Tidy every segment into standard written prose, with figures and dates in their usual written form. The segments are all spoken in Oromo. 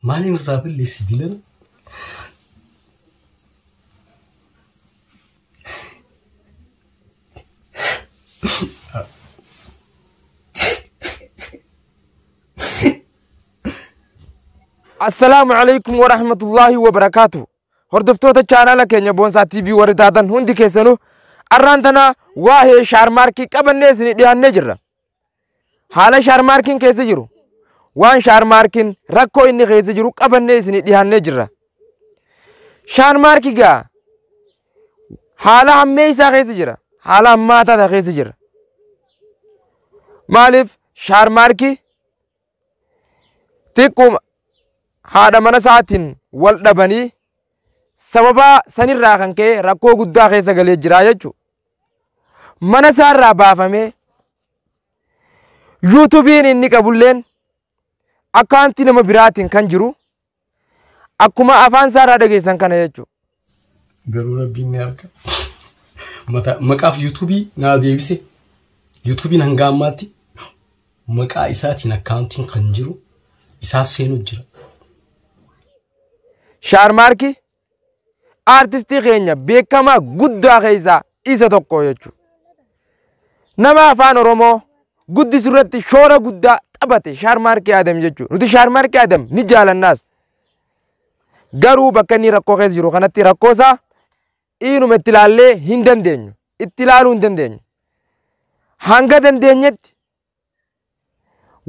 Maaliin irraa balleessi dilana? Assalaamu alaikum wa rahmatullahi wa barakaatu. Hordoftoota chaanaala keenya Boonsaa TV warri taatan hundi keessanuu arraan tana waa'ee shaarmaarkii qabannee isinii dhiyaannee jirra. Haala shaarmaarkiin keessa jiru, waan shaarmaarkiin rakkoo inni keessa jiru qabannee isinii dhiyaannee jirra. Shaarmaarkii gaa haala hammeessaa keessa jira, haala hammaataa keessa jira. Maaliif shaarmaarkii xiqquma haadha mana isaatiin wal dhabanii sababa sanirraa kan ka'e rakkoo guddaa keessa galee jira jechuudha. Mana isaarraa baafamee yuutuubiin inni qabulleen akkaantii nama biraatiin kan jiru akkuma afaan isaarraa dhageessan kana jechuudha. Garuu rabbiin ni arga. Maqaaf yuutuubii naa deebise. Yuutuubiin hanga ammaatti maqaa isaatiin akkaawuntiin kan jiru isaaf seenuu jira. Shaarmaarkii aartistii keenya beekamaa guddaa keessaa isa tokko jechuudha. Nama afaan Oromoo guddisuu irratti shoora guddaa taphate Shaarmaarkii Adam jechuudha. Nuti Shaarmaarkii Adam ni jaalannaas. Garuu bakka inni rakkoo keessa jiru kanatti rakkoo isaa inuma itti ilaallee hin dandeenyu. Itti ilaaluu hin dandeenyu. Hanga dandeenyetti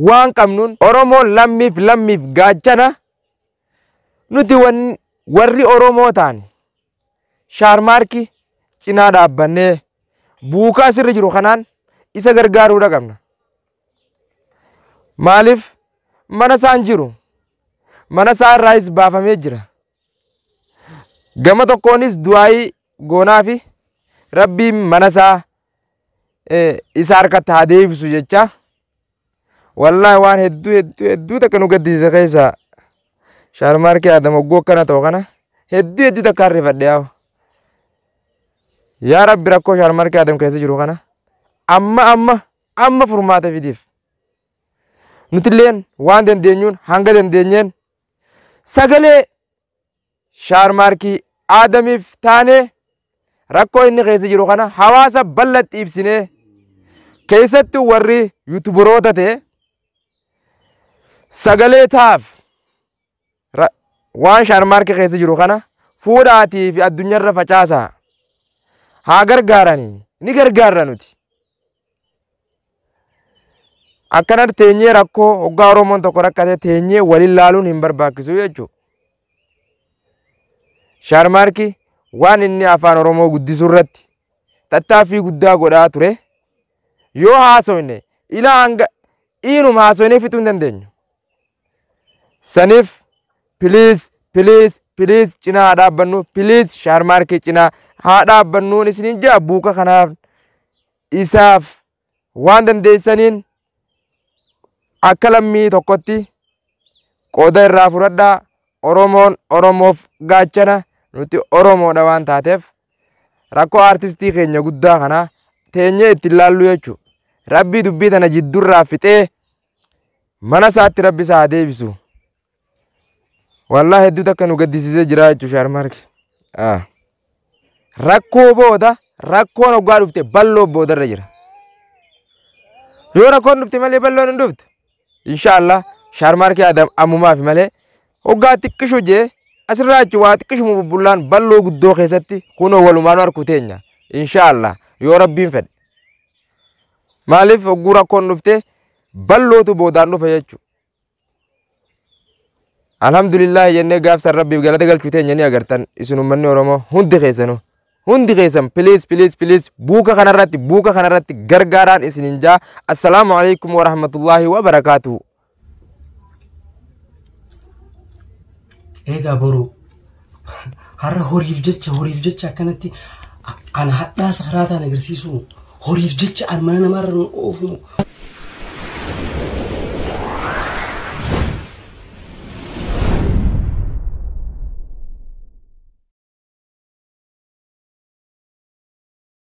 waan qabnuun Oromoon lammiif lammiif gaachana nuti warri Oromoo taane Shaarmaarkii cinaa dhaabbannee buukaa asirra jiru kanaan isa gargaaruu qabna. Maaliif mana isaan jiru mana isaa irraayis baafamee jira. Gama tokkoonis du'aayii goonaa fi rabbiin mana isaa isa harkatti haa deebisu jecha. Wallaahi waan hedduu hedduu hedduu takka nu gaddisiise keessaa Shaarmaarkii Adam hogguu akkana ta'u kana hedduu hedduu takka harrifadhe yaa'u. Yaa Rabbi rakkoo Shaarmaarkii Adam keessa jiru kana amma amma amma furmaata fidiif. Nutilleen waan dandeenyuun hanga dandeenyeen sagalee Shaarmaarkii Adamiif taanee rakkoo inni keessa jiru kana hawaasa bal'atti ibsinee keessattuu warri yuutubaroota ta'e sagalee taaf waan Shaarmaarkii keessa jiru kana fuudhaatii fi addunyaarra facaasaa haa gargaaranii ni gargaarra nuti. Akkana teenyee rakkoo hoggaa Oromoon tokko rakkate teenyee waliin laaluun hin barbaachisu jechuudha. Shaarmaarkii waan inni afaan Oromoo guddisuu irratti tattaaffii guddaa godhaa ture yoo haasofne ilaa hanga inuma haasofnee fixuu hin dandeenyu. Saniif piliis piliis piliis cinaa haa dhaabbannu, piliis Shaarmaarkii cinaa haa dhaabbannuun isiniin jaa buuka kanaaf isaaf waan dandeessaniin akka lammii tokkotti qooda irraa fudhadhaa. Oromoon Oromoof gaachana, nuti Oromoodha waan taateef rakkoo aartistii keenya guddaa kana teenyee ittiin laallu jechuudha. Rabbii dubbii tana jiddurraa fixee mana isaatti rabbi isaa haa deebisu. Wallaahi hedduu takka nu gaddisiisee jira jechuudha Shaarmaarkii. Rakkoo booda rakkoon hoggaa dhufte balloo boodarra jira. Yoo rakkoon dhufte malee balloon hin dhuftu. Inshaallah Shaarmaarkii Adam ammumaaf malee hoggaa xiqqishu jee asirraa achi waa xiqqishuma bubbullaan balloo guddoo keessatti kunoo walumaan harku teenya. Inshaallah yoo rabbiin fedhe. Maaliif hogguu rakkoon dhufte ballootu boodaan dhufa jechuudha. Alhamdulillah jennee gaafsan rabbiif galata galchuu teenya ni agartan isin uummanni Oromoo hundi keessanuu. Hundi keessan please please please buuka kanarratti gargaaraan isinin jaa. Assalaamu alaikum wa rahmatullahi wa barakaatuhu. Egaa boruu har'a horiif jecha akkanatti an hadhaa sakaraataan agarsiisu horiif jecha an mana namaarra nu oofu.